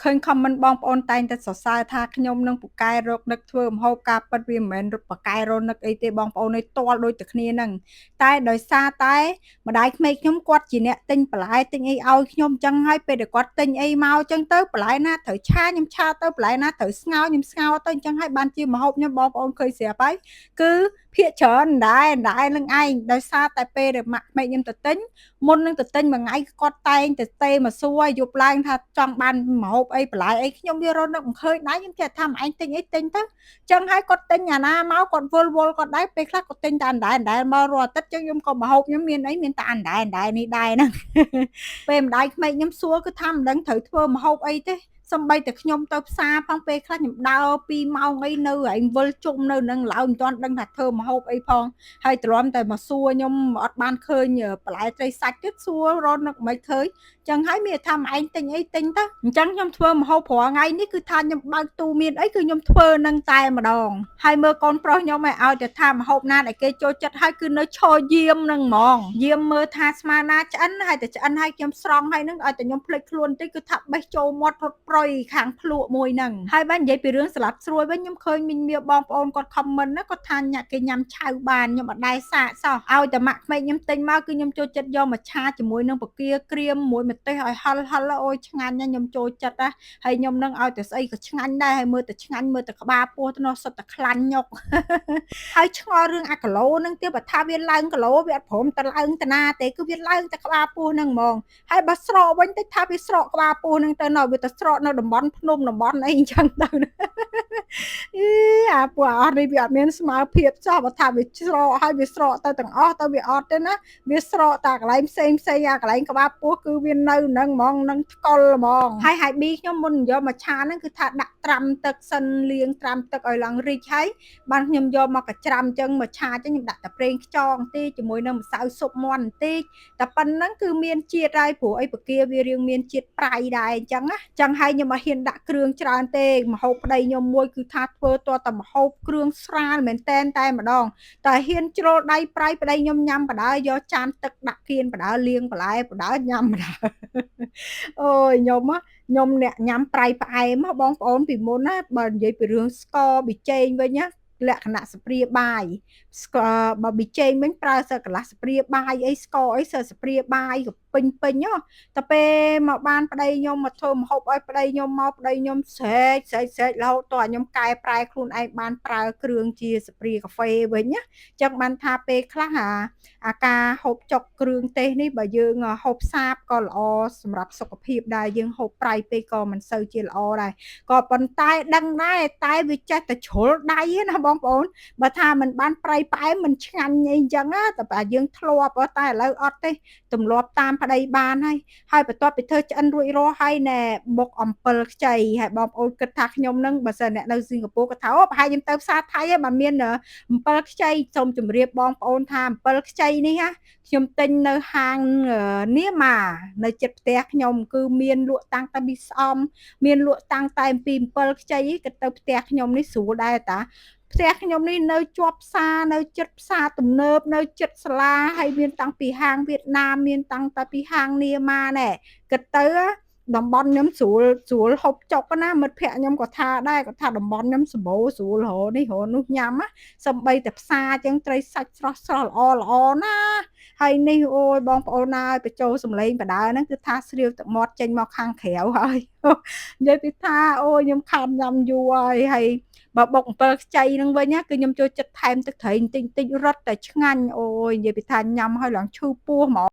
ឃើញ comment បងប្អូនតែងតែសរសើរថាខ្ញុំនឹងពូកែរកនឹកធ្វើម្ហូបការពិតវាមិនមែនពូកែរកនឹកអីទេបងប្អូនឯងទាល់ដូចតែគ្នាហ្នឹងតែដោយសារតែម្ដាយក្មេកខ្ញុំគាត់ជាអ្នកទិញបន្លែទិញអីឲ្យខ្ញុំអញ្ចឹងហើយពេលដែលគាត់ទិញអីមកអញ្ចឹងទៅបន្លែណាត្រូវឆាខ្ញុំឆាទៅបន្លែណាត្រូវស្ងោរខ្ញុំស្ងោរទៅអញ្ចឹងហើយបានជាម្ហូបខ្ញុំបងប្អូនឃើញស្រាប់ហើយគឺភាកច្រើនដែរដែរនឹងឯងដោយសារតែពេលដែលម៉ាក់ក្មេកខ្ញុំទៅទិញមុននឹងទៅទិញមួយថ្ងៃគាត់តែងតែទេមកសួរយប់ឡើងថាចង់បានម្ហូបអីបន្លែអីខ្ញុំវារត់នឹកមិនឃើញដែរខ្ញុំចេះថាឯងទិញអីទិញទៅចឹងហើយគាត់ទិញអាណាមកគាត់វល់វល់គាត់ដែរពេលខ្លះគាត់ទិញតែអណ្ដែតអណ្ដែតមករាល់អាទិត្យចឹងខ្ញុំក៏ម្ហូបខ្ញុំមានអីមានតែអណ្ដែតអណ្ដែតនេះដែរហ្នឹងពេលម្ដាយក្មេកខ្ញុំសួរគឺថាមិនដឹងត្រូវធ្វើម្ហូបអីទេសំបីតែខ្ញុំទៅផ្សារផងពេលខ្លះខ្ញុំដើរ2ម៉ោងអីនៅឯងវិលជុំនៅនឹងឡើយមិនទាន់ដឹងថាធ្វើម្ហូបអីផងហើយទ្រាំតែមកសួរខ្ញុំអត់បានឃើញបន្លែត្រីសាច់ទៀតសួររត់នឹកមិនឃើញចឹងហើយមានថាឯងទិញអីទិញទៅអញ្ចឹងខ្ញុំធ្វើម្ហូបរាល់ថ្ងៃនេះគឺថាខ្ញុំបើកទូមានអីគឺខ្ញុំធ្វើនឹងតែម្ដងហើយមើលកូនប្រុសខ្ញុំឲ្យឲ្យតែថាម្ហូបណាដែលគេចូលចិត្តហើយគឺនៅឈរយាមនឹងហ្មងយាមមើលថាស្មាណាឆ្អិនហើយតែឆ្អិនហើយខ្ញុំស្រង់ហើយនឹងឲ្យតែខ្ញុំភ្លេចខ្លួនតិចគឺថាបេះចូលមាត់រត់ប្រុយខាងភ្លក់មួយហ្នឹងហើយបាននិយាយពីរឿងសាឡាត់ស្រួយវិញខ្ញុំឃើញមានមានបងប្អូនគាត់ comment ណាគាត់ថាញ៉ាក់គេញ៉ាំឆៅបានខ្ញុំអត់ដែរសាកសោះឲ្យតែម៉ាក់ក្មេកខ្ញុំទិញមកគឺខ្ញុំចូលចិត្តយកមកឆាជាមួយនឹងពគាក្រៀមមួយម្ទេសឲ្យហិលហិលអូយឆ្ងាញ់ណាខ្ញុំចូលចិត្តណាហើយខ្ញុំនឹងឲ្យតែស្អីក៏ឆ្ងាញ់ដែរហើយមើលតែឆ្ងាញ់មើលតែក្បាលពោះទៅនោះសុទ្ធតែខ្លាញ់ញុក ហើយឆ្ងល់រឿងអាគីឡូហ្នឹងទៀតបើថាវាឡើងគីឡូវាអត់ព្រមទៅឡើងតាណាទេគឺវាឡើងតែក្បាលពោះហ្នឹងហ្មងហើយបើស្រកវិញតិចថាវាស្រកក្បាលពោះហ្នឹងទៅនៅវាទៅស្រកនៅតំបន់ភ្នំតំបន់អីអញ្ចឹងទៅអីអាពួកអស់នេះវាអត់មានស្មើភាពចោះបើថាវាស្រកហើយវាស្រកទៅទាំងអស់ទៅវាអត់ទេណាវាស្រកតែកន្លែងផ្សេងផ្សេងអាកន្លែងក្បាលពោះគឺវានៅហ្នឹងហ្មងនឹងថ្កុលហ្មងហើយហើយប៊ីខ្ញុំមុនយកមកឆាហ្នឹងគឺថាដាក់ត្រាំទឹកសិនលាងត្រាំទឹកឲ្យឡើងរីកហើយបានខ្ញុំយកមកកច្រាំអញ្ចឹងមកឆាអញ្ចឹងខ្ញុំដាក់តែប្រេងខ្យងបន្តិចជាមួយនឹងម្សៅស៊ុបមាន់បន្តិចតែប៉ុណ្្នឹងគឺមានជាតិហើយព្រោះអីពគាវារៀងមានជាតិប្រៃដែរអញ្ចឹងណាចឹងហើយខ្ញុំអត់ហ៊ានដាក់គ្រឿងច្រើនទេម្ហូបប្តីខ្ញុំមួយគឺថាធ្វើតតែម្ហូបគ្រឿងស្រាលមែនតែនតែម្ដងតែហ៊ានជ្រុលដៃប្រៃប្តីខ្ញុំញ៉ាំបដើយកចានទឹកដាក់គៀនបដើលាងបន្លែបដើញ៉ាំបដើអូយខ្ញុំខ្ញុំអ្នកញ៉ាំប្រៃផ្អែមបងប្អូនពីមុនណាបើនិយាយពីរឿងស្ករប៊ីចេងវិញណាលក្ខណៈស្ព្រាបាយស្កបើប៊ីចេងវិញប្រើសើកន្លះស្ព្រាបាយអីស្ករអីសើស្ព្រាបាយក៏ពេញពេញហ៎តែពេលមកបានប្តីខ្ញុំមកធ្វើម្ហូបឲ្យប្តីខ្ញុំមកប្តីខ្ញុំស្រែកស្រែកស្រែករហូតតខ្ញុំកែប្រែខ្លួនឯងបានប្រើគ្រឿងជាស្ព្រាកាហ្វេវិញណាចឹងបានថាពេលខ្លះអាអាការហូបចុកគ្រឿងទេសនេះបើយើងហូបសាបក៏ល្អសម្រាប់សុខភាពដែរយើងហូបប្រៃពេកក៏មិនសូវជាល្អដែរក៏ប៉ុន្តែដឹងដែរតែវាចេះតែជ្រុលដៃណាបងប្អូនបើថាមិនបានប្រៃផ្អែមមិនឆ្ងាញ់អីចឹងណាតែបើយើងធ្លាប់តែឥឡូវអត់ទេទម្លាប់តាមប្តីបានហើយហើយបន្ទាប់ពីធ្វើឆ្អិនរួចរាល់ហើយណែបុកអំពិលខ្ចីហើយបងប្អូនគិតថាខ្ញុំនឹងបើសិនអ្នកនៅសិង្ហបុរីគាត់ថាអូប្រហែលខ្ញុំទៅផ្សារថៃហើយបើមានអំពិលខ្ចីសូមជម្រាបបងប្អូនថាអំពិលខ្ចីនេះណាខ្ញុំទិញនៅហាងនាម៉ានៅជិតផ្ទះខ្ញុំគឺមានលក់តាំងតែពីស្អំមានលក់តាំងតែពីអំពិលខ្ចីក៏ទៅផ្ទះខ្ញុំនេះស្រួលដែរតាផ្ទះខ្ញុំនេះនៅជាប់ផ្សារនៅជិតផ្សារទំនើបនៅជិតសាលាហើយមានតាំងពីហាងវៀតណាមមានតាំងតែពីហាងនាម៉ាណែគិតទៅតំបន់ខ្ញុំស្រួលស្រួលហូបចុកណាមិត្តភ័ក្ដិខ្ញុំក៏ថាដែរគាត់ថាតំបន់ខ្ញុំសម្បូរស្រួលរនេះរនោះញ៉ាំណាសំបីតែផ្សារចឹងត្រីសាច់ស្រស់ស្រស់ល្អល្អណាហើយនេះអូយបងប្អូនណាយបញ្ចូលសំឡេងបដើហ្នឹងគឺថាស្រាវទឹកមាត់ចេញមកខាងក្រៅហើយនិយាយពីថាអូយខ្ញុំខានញ៉ាំយូរហើយហើយបើបុកអំពិលខ្ចីនឹងវិញណាគឺខ្ញុំចូលចិត្តថែមទឹកត្រីបន្តិចបន្តិចរត់តែឆ្ងាញ់អូយនិយាយពីថាញ៉ាំហើយឡើងឈឺពោះហ្មង។